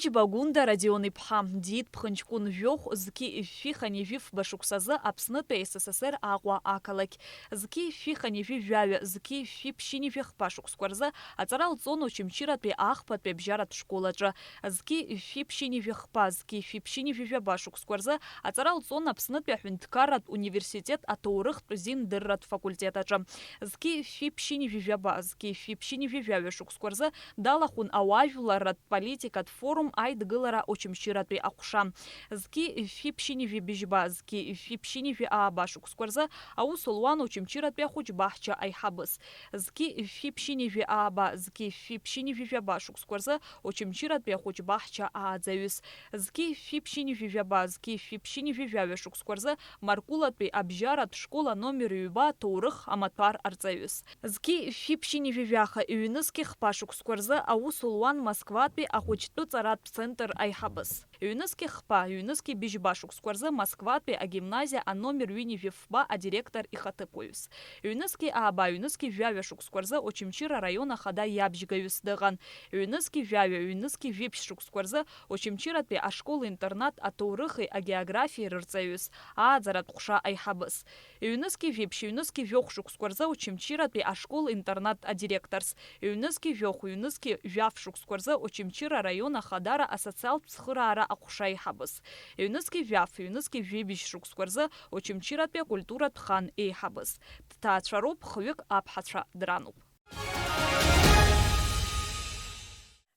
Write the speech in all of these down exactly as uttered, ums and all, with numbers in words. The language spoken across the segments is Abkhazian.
Џьба Гәында Радион-иԥҳа, диит ԥхынҷкәын жәохә, зқьи жәшәи хынҩажәи фба шықәсазы Аԥснытәи А С С С Р Аҟәа ақалақь. Зқьи жәшәи хынҩажәи жәаҩа, зқьи жәшәи ԥшьынҩажәи хԥа шықәсқәа рзы аҵара лҵон Очамчыратәи ахԥатәи абжьаратә школ аҿы. Зқьи жәшәи ԥшьынҩажәи хԥа, зқьи жәшәи ԥшьынҩажәи жәаба шықәсқәа рзы аҵара лҵон Аԥснытәи аҳәынҭқарратә университет аҭоурыхтә зиндырратә факультет аҿы. Зқьи жәшәи ԥшьынҩажәи жәаба, зқьи жәшәи ԥшьынҩажәи жәаҩа шықәсқәа рзы далахәын ауаажәларратә политикатә форум Аидгылара Очамчыратәи аҟәша. Зқьи жәшәи ԥшьынҩажәи быжьба, зқьи жәшәи ԥшьынҩажәи ааба шықәсқәа рзы аус луан Очамчыратәи ахәыҷбаҳча аиҳабыс. Зқьи жәшәи ԥшьынҩажәи ааба, зқьи жәшәи ԥшьынҩажәи жәаба шықәсқәа рзы Очамчыратәи ахәыҷбаҳча ааӡаҩыс. Зқьи жәшәи ԥшьынҩажәи жәаба, зқьи жәшәи ԥшьынҩажәи жәаҩа шықәсқәа рзы Маркулатәи абжьаратә школ аномер ҩба аҭоурых амаҭәар арҵаҩыс. Зқьи жәшәи ԥшьынҩажәи жәаха, ҩнызқьи хԥа шықәсқәа рзы аус луан Москватәи ахәыҷтәы ҵаратә центр аиҳабыс. Ҩнызқьи хԥа, ҩнызқьи быжьба шықәсқәа рзы Москватәи агимназиа аномер ҩынҩажәи фба адиректор ихаҭыԥуаҩыс. Ҩнызқьи ааба, ҩнызқьи жәаҩа шықәсқәа рзы Очамчыра араион ахада иабжьгаҩыс дыҟан. Ҩнызқьи жәаҩа, ҩнызқьи жәиԥшь шықәсқәа рзы Очамчыратәи ашкол-интернат аҭоурыхи агеографиеи рырҵаҩыс, ааӡаратә ҟәша аиҳабыс. Ҩнызқьи жәиԥшь, ҩнызқьи жәохә шықәсқәа рзы Очамчыратәи ашкол-интернат адиректорс, ҩнызқьи жәохә, ҩнызқьи жәаф шықәсқәа рзы Очамчыра араион ахадара асоциалтә цхыраара аҟәша аиҳабыс, ҩнызқьи жәаф, ҩнызқьи жәибжь шықәсқәа рзы Очамчыратәи акультуратә хан еиҳабыс. Дҭаацәароуп, хҩык аԥҳацәа дрануп.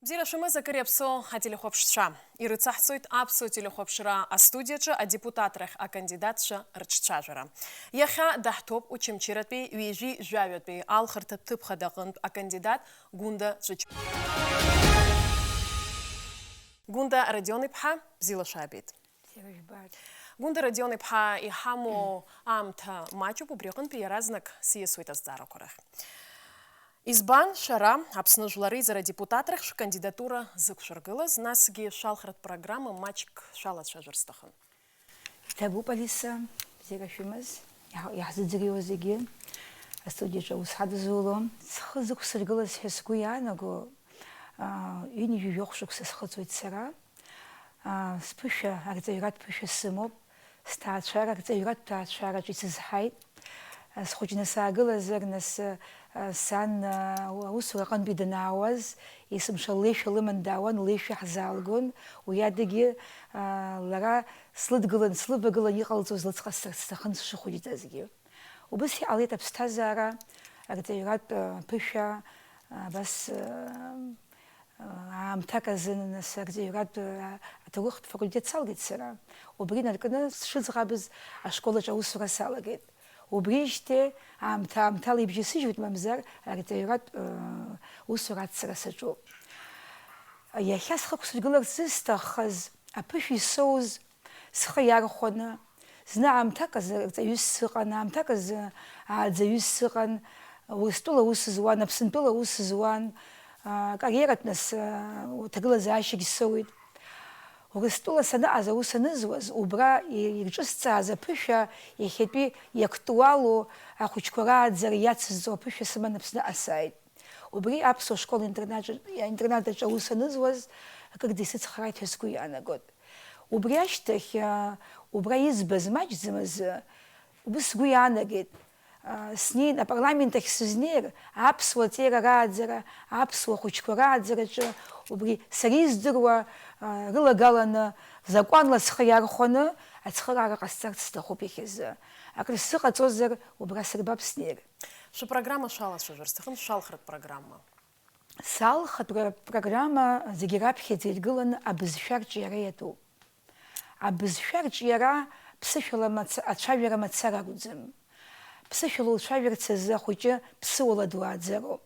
Бзиара шәымаз, акыр иаԥсоу ателехәаԥшцәа. Ирыцаҳҵоит аԥсуа телехәаԥшра астудиаҿы адепутатрахь акандидатцәа рҿцәажәара. Иахьа даҳҭоуп Очамчыратәи ҩажәи жәаҩатәи алхырҭатә ҭыԥ хада аҟынтә акандидат Гәында Цәыч-, Гәында Родион-иԥҳа, бзиала шәаабеит. Бзиара жәбааит. Гәында Родион-иԥҳа, иҳамоу аамҭа маҷуп, убри аҟынтәи иаразнак сиасуеит азҵаарақәа рахь. Избан шәара Аԥсны Жәлар Реизара адепутатрахь шәкандидатура зықәшәыргылаз, насгьы шәалхратә программа маҷк шәалацәажәар сҭахын. Иҭабуп, Алиса, бзиара шәымаз, иаҳ-, иаҳзыӡырҩуа зегьы, астудиаҿы аус ҳадызуло. Схы зықәсыргылаз ҳәа сгәы иаанаго, аа, ҩынҩажәи жәохә шықәса схыҵуеит сара. Аа, сԥышәа, арҵаҩратә ԥышәа сымоуп. Сҭаацәара, арҵаҩратә ҭаацәараҿы исызҳаит. Схәыҷны саагылазар, нас, сан аусура аҟынтәи данаауаз, есымша леишәа лыман даауан, леишәа ҳзаалгон. Уи адагьы, лара слыдгылан, слывагылан иҟалҵоз лыцҟасҵарц сҭахын сшыхәыҷӡазгьы. Убыс иҟалеит аԥсҭазаара, арҵаҩратә ԥышәа, абас, аамҭак азы, нас, арҵаҩратә, а, аҭоурыхтә факультет салгеит сара. Убри инаркны сшыӡӷабыз ашкол аҿы аусура салагеит. Убрижьҭеи аамҭа-аамҭала ибжьасыжьуеит, мамзар арҵаҩратә, ы, усура аццара саҿуп. Иахьа схы ықәсыргыларц зысҭаххаз, аԥышәа исоуз, схы иархәаны, зны аамҭак азы рҵаҩыс сыҟан, аамҭак азы ааӡаҩыс сыҟан, Урыстәыла аус зуан, Аԥсынтәыла аус зуан, а, кариератә нас, а, ҭагылазаашьагь соуит. Урыстәыла саныҟаз аус анызуаз, убра и-, ирҿысҵааз аԥышәа иахьатәи иактуалу ахәыҷқәа рааӡара иацызҵо аԥышәа сыман Аԥсныҟа сааит. Убри аԥсуа школ-интернаҿ-, интернат аҿы аус анызуаз, акырӡа исыцхрааит ҳәа сгәы иаанагоит. Убри ашьҭахь, аа, убра избаз маҷӡамыз, убыс сгәы иаанагеит. Аа, снеин, апарламент ахь сызнеир, аԥсуа ҵеира рааӡара, аԥсуа хәыҷқәа рааӡараҿы убри сара издыруа, аа, рылагаланы, закәанла схы иархәаны ацхыраара ҟасҵарц сҭахуп иахьазы. Акры сыҟаҵозар, убра сырбап снеир. Шәыпрограмма шәалацәажәар сҭахын, шәалхратә программа. Салхатә программа зегьы раԥхьаӡа иргыланы абызшәа арҿиара иатәуп. Абызшәа арҿиара ԥсышәала маца-, ацәажәара мацара акәӡам. Ԥсышәала уцәажәарц азы ахәыҷы ԥсыуала дуааӡароуп.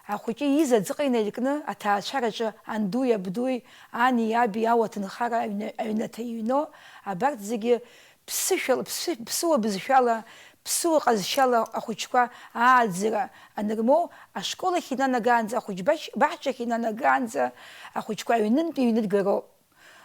Ахәыҷы ииз аӡҟа инаиркны аҭаацәараҿы андуи абдуи, ани аби ауаҭынхара аҩны-, аҩнаҭа иҩноу, абарҭ зегьы ԥсышәала, ԥсы-, ԥсыуа бызшәала, ԥсыуа ҟазшьала ахәыҷқәа ааӡара анырмоу, ашкол ахь инанагаанӡа, ахәыҷбаҳ-, баҳчахь инанагаанӡа ахәыҷқәа аҩнынтә иҩныдгароуп.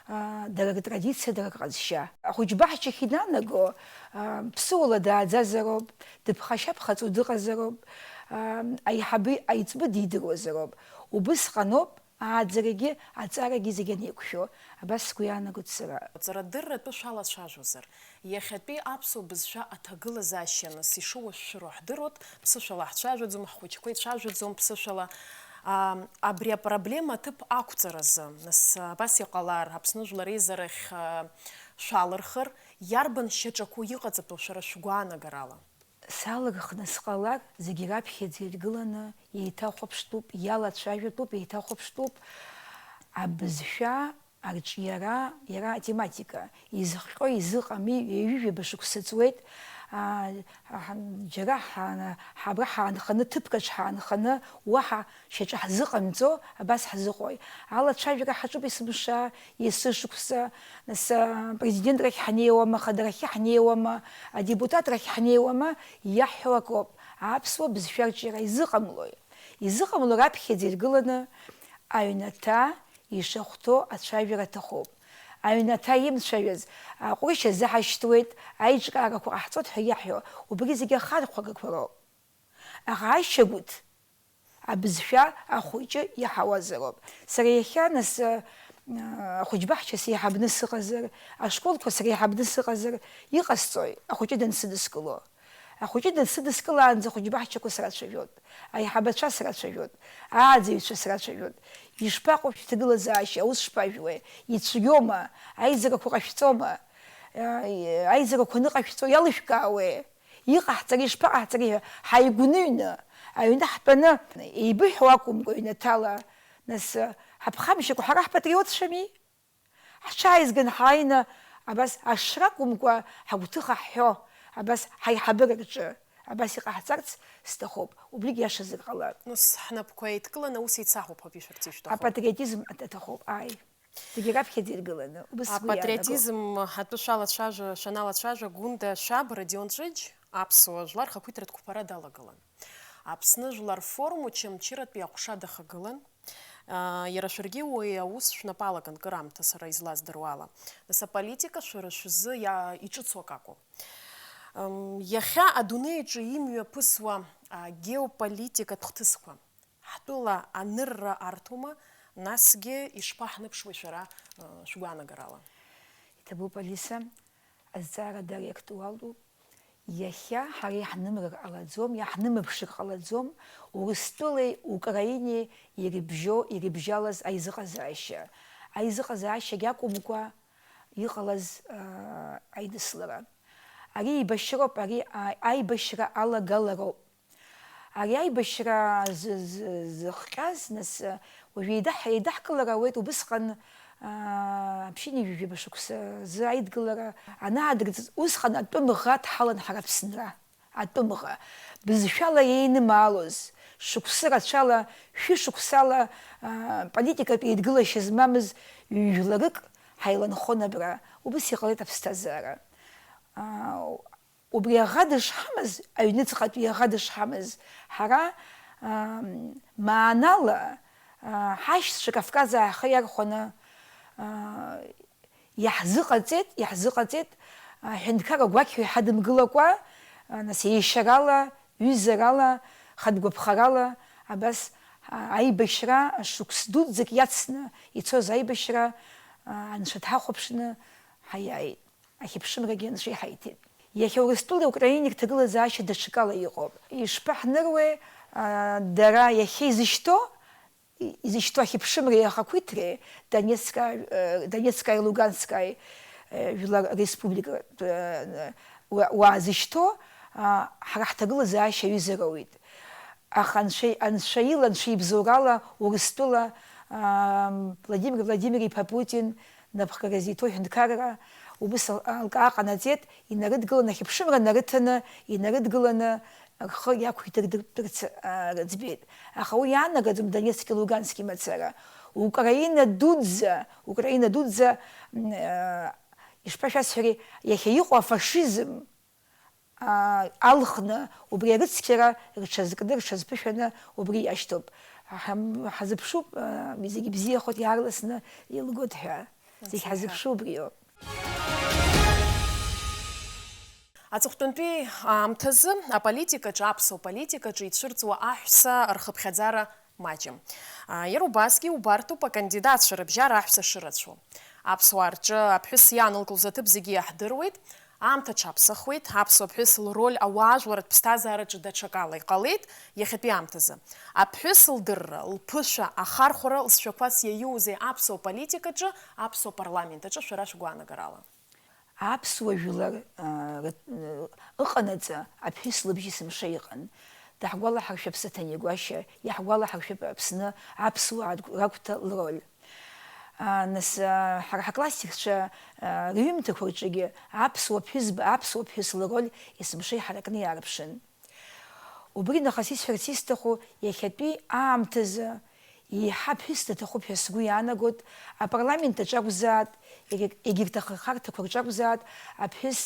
Аа, дара ртрадициа, дара рҟазшьа. Ахәыҷбаҳчахь инанаго, аа, ԥсыуала дааӡазароуп, дыԥхашьаԥхаҵо дыҟазароуп, аа, аиҳабы аиҵбы дидыруазароуп. Убысҟаноуп ааӡарагьы, аҵарагьы зегь анеиқәшәо, абас сгәы иаанагоит сара. Ҵарадырратәы шәалацәажәозар, иахьатәи аԥсуа бызшәа аҭагылазаашьа нас ишыуашәшәыроу ҳдыруеит, ԥсышәала ҳцәажәаӡом, ҳхәыҷқәа ицәажәаӡом ԥсышәала. Ам, абри апроблема аҭыԥ ақәҵаразы, нас, абас иҟалар, Аԥсны Жәлар Еизарахь, а, шәалырхыр, иарбан шьаҿақәоу иҟаҵатәу шәара шәгәаанагарала? Салырхны сҟалар, зегьы раԥхьаӡа иргыланы еиҭахәаԥштәуп, иалацәажәатәуп, еиҭахәаԥштәуп. Абызшәа арҿиара, иара атематика, изыхҟьо, изыҟами, ҩажәижәаба шықәса ҵуеит. Аа, ҳан-, џьара ҳан-, ҳабра ҳаанханы, ҭыԥкаҿ ҳаанханы, уаҳа шьаҿа ҳзыҟамҵо, абас ҳзыҟои? Алацәажәара ҳаҿуп есымша, есышықәса, нас, а, президент рахь ҳнеиуама, ахадарахьы ҳнеиуама, адепутат рахь ҳнеиуама, иаҳҳәо акоуп. Аԥсуа бызшәа арҿиара изыҟамлои? Изыҟамло раԥхьаӡа иргыланы аҩнаҭа ишахәҭоу ацәажәара аҭахуп. Аҩнаҭа имцәажәаз аҟәрышь азы ҳашьҭуеит, аиҿкаарақәа ҟаҳҵоит ҳәа иаҳҳәо, убри зегьы ахархәагақәа роуп. Аха ашьагәыҭ абызшәа ахәыҷы иаҳауазароуп. Сара иахьа нас, а, ахәыҷбаҳча сеиҳабны сыҟазар, ашколқәа среиҳабны сыҟазар, иҟасҵои, ахәыҷы дансыдыскыло? Ахәыҷы дансыдыскылаанӡа ахәыҷбаҳчақәа срацәажәот, аиҳабацәа срацәажәот, ааӡаҩцәа срацәажәот. Ишԥаҟоу шәҭагылазаашьа, аус шԥажәуеи? Ицәгьоума? Аизарақәа ҟашәҵома? А, аизарақәа аныҟашәҵо иалышәкаауеи? Иҟаҳҵари, ишԥаҟаҳҵари ҳәа ҳаигәныҩны, аҩны ҳтәаны, еибыҳәо акәымкәа, ҩнаҭала, нас, ҳаԥхамшьакәа, ҳара ҳпатриотцәами? Ҳҽааизган ҳааины, абас ашра акәымкәа, ҳагәҭыха ҳҳәо, абас ҳаиҳабыра рҿы, абас иҟаҳҵарц сҭахуп, убригь иашазар ҟалап. Нас ҳнапқәа еидкыланы аус еицаҳуп ҳәа ишәарц ишәҭаху. Апатриотизм аҭахуп, ааи. Зегьы раԥхьаӡа иргыланы, убыс сгәы иаанагоит. Апатриотизм атәы шәалацәажәа-, шәаналацәажәа, Гәында Шәаб, Родион Ҵәыџь, аԥсуа жәлар рхақәиҭратә қәԥара далагылан. Аԥсны Жәлар рфорум Очамчыратәи аҟәша дахагылан. Аа, иара шәаргьы уи аус шәнапы алакын, кыраамҭа сара излаздыруа ала. Нас аполитика шәара шәзы иа-, иҿыцу акакәым. Ам, иахьа адунеи аҿы имҩаԥысуа агеополитикатә хҭысқәа, ҳтәыла анырра арҭома, насгьы ишԥаҳныԥшуеи шәара, э, шәгәаанагарала? Иҭабуп, Алиса, азҵаара даара иактуалтәуп. Иахьа ҳара иаҳнымрыр ҟалаӡом, иаҳнымԥшыр ҟалаӡом Урыстәылеи Украинеи ирыбжьо, ирыбжьалаз аизыҟазаашьа. Аизыҟазаашьагь акәымкәа, иҟалаз, аа, аидыслара. Ари еибашьроуп, ари, аа, аибашьра алагалароуп. Ари аибашьра зы-, зы-, зыхҟьаз, нас, уажә еидаҳ-, еидаҳкылар ауеит, убысҟан, аа, ԥшьынҩажәижәаба шықәса зы аидгылара анаадыртыз, усҟан атәым ӷа дҳалан ҳара Аԥсынра. Атәымӷа, бызшәала еинымаалоз, шықәсы рацәала, шәышықәсала, аа, политикатә еидгылашьа змамыз ҩ-жәларык ҳаиланхон абра, убыс иҟалеит аԥсҭазаара. Аа, убри аӷа дышҳамаз, аҩныҵҟатәи аӷа дышҳамаз, ҳара, аа, маанала, аа, ҳашьцәа Кавказ ааха иархәаны, аа, Иаҳзыҟаҵеит, иаҳзыҟаҵеит, аҳәынҭқарра гәақьҳәа иҳадымгылакәа, нас еишьарала, ҩызарала, хатә гәаԥхарала, абас, а, аибашьра шықәс дуӡӡак иацны ицоз аибашьра, а, анцәа дҳахәаԥшны ҳаиааит. Ахьыԥшымрагьы анцәа иҳаиҭеит. Иахьа Урыстәылеи Украинеи рҭагылазаашьа даҽакала иҟоуп. Ишԥаҳныруеи, а, дара иахьа изышьҭоу, изышьҭоу ахьыԥшымреи ахақәиҭреи Донецкаи, э, Донецкаи Луганскаи, э, жәлар республика, э, уа-, уаа зышьҭоу, а, ҳара ҳҭагылазаашьа аҩызароуит. Аха анцәа, анцәа ила, анцәа ибзоурала Урыстәыла, аа, Владимир Владимир-иԥа Путин напхгара зиҭо ҳәынҭқарра убыс ал-, алкаа ҟанаҵеит, инарыдгыланы, ахьыԥшымра нарыҭаны, инарыдгыланы, рхы иақәиҭыртәырц, аа, рыӡбеит. Аха уи иаанагаӡом Донецки Лугански мацара. Украина дуӡӡа, Украина дуӡӡа, м, аа, ишԥашәасҳәари, иахьа иҟоу афашизм, аа, алхны, убри арыцқьара рҽазкны, рҽазԥышәаны убри иашьҭоуп. Ҳам-, ҳазыԥшуп, аа, зегьы бзиахоит, иаарласны еилгоит ҳәа. Зегь ҳазыԥшу убриоуп. Аҵыхәтәантәи аамҭазы аполитикаҿы, аԥсуа политикаҿы ицәырҵуа аҳәса рхыԥхьаӡара маҷым. Иара убасгьы убарҭоуп акандидатцәа рыбжьара аҳәса шырацәоу. Аԥсуаа рҿы аԥҳәыс иаанылкылоз аҭыԥ зегьы иаҳдыруеит, аамҭа аҽаԥсахуеит, аԥсуа ԥҳәыс лроль ауаажәларратә ԥсҭазаараҿы даҽакала иҟалеит иахьатәи аамҭазы. Аԥҳәыс лдырра, лԥышәа, ахархәара лҵшәақәас иаиуазеи аԥсуа политикаҿы, аԥсуа парламент аҿы шәара шәгәаанагарала? Аԥсуа жәлар ыҟанаҵы аԥҳәыс лыбжьы есымша иҟан. Даҳгәалаҳаршәап Саҭанеи Гәашьа, иаҳгәалаҳаршәап Аԥсны аԥсуаа рагәҭа лроль. Нас ҳара ҳаклассикцәа рҩымҭақәа рҿгьы аԥсуа ԥҳәызба, аԥсуа ԥҳәыс лроль есымша иҳаракны иаарԥшын. Убри нахыс исҳәарц исҭаху, иахьатәи аамҭазы еиҳа ԥҳәыс даҭахуп ҳәа сгәы иаанагоит, апарламент аҿы акәзаат, егьырҭ ахырхарҭақәа рҿы акәзаат, аԥҳәыс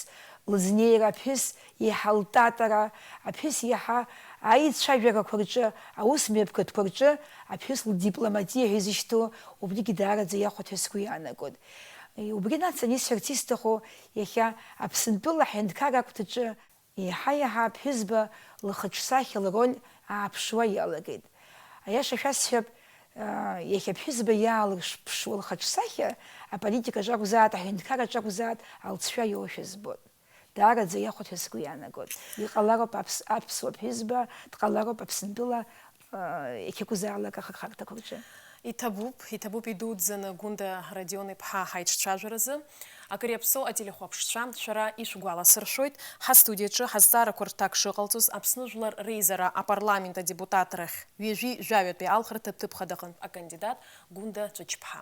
лызнеира, аԥҳәыс еиҳа лтатара, аԥҳәыс еиҳа аицәажәарақәа рҿы, аус мҩаԥгатәқәа рҿы аԥҳәыс лдипломатиа ҳәа изышьҭоу, убригьы даараӡа иахәоит ҳәа сгәы иаанагоит. Убри нацҵаны исҳәарц исҭаху, иахьа Аԥсынтәыла аҳәынҭқар агәҭаҿы еиҳа-еиҳа аԥҳәызба лхаҿсахьа лроль ааԥшуа иалагеит. Аиаша шәасҳәап, иахьа аԥҳәызба иаалырԥшуа лхаҿсахьа аполитикаҿы акәзаат, аҳәынҭқарраҿы акәзаат, алҵшәа иоушәа збоит. Даараӡа иахәоит ҳәа сгәы иаанагоит. Иҟалароуп аԥс-, аԥсуа ԥҳәызба, дҟалароуп Аԥсынтәыла, иахьакәызаалак ахырхарҭақәа рҿы. Иҭабуп, иҭабуп идуӡӡаны Гәында Родион-иԥҳа ҳаиҿцәажәаразы. Акыр иаԥсоу ателехәаԥшцәа, шәара ишәгәаласыршәоит, ҳастудиаҿы ҳазҵаарақәа рҭак шыҟалҵоз Аԥсны Жәлар Реизара апарламент адепутатрахь ҩажәи жәаҩатәи алхырҭа ҭыԥ хадаҟынтә акандидат Гәында Ҵәыџьԥҳа.